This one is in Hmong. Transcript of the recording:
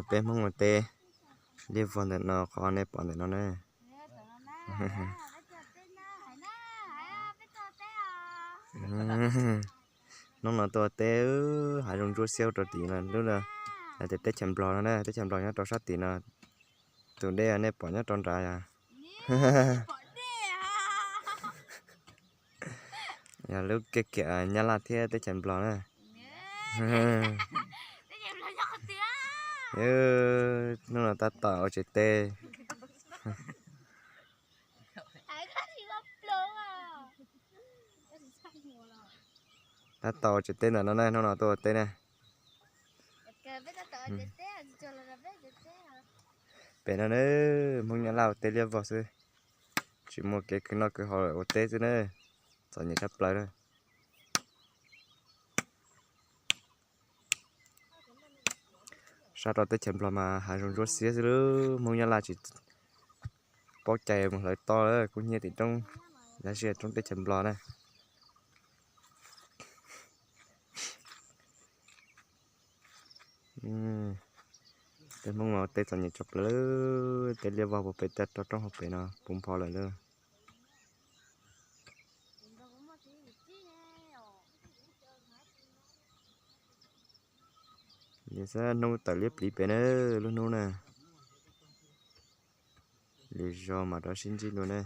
Peb Hmoob mus teb liab vog ntawm no qhov nej pom ntawm no na. Hnub no tuaj teb, hav zoov ntsuab xiab rau tim no, lub no, teb chaws Nplog no na, teb chaws Nplog nyob rau sab tim no. Tus dej nej pom nyob rau nrad yog, yog lub kev kiam Nyab Laj thiab teb chaws Nplog na. Hnub no tab tom ua tsev teb. Tab tom ua tsev teb ntawm no ne, hnub no tuaj ua teb ne. Pem no ne, Hmoob Nyab Laj ua teb liab vog xwb, tsis muaj kev khwv noj khwv haus lawm ua teb xwb na, txom nyem tshaj plaws na. Sab rau teb chaws Nplog mas hav zoov ntsuab xiab xwb lub, Hmoob Nyab Laj tsis paub cai mus hlawv toj lawm, kub hnyiab tim roob, yog si roob teb chaws Nplog na. Peb Hmoob no teb txom nyem tshaj plaws, teb liab vog puag pem, teb rau roob hauv pem no puv npho lawm lauj. Xab hnub tawm liab pliv pem na, lub hnub na. Lwm zaus mam rov sib ntsib dua na.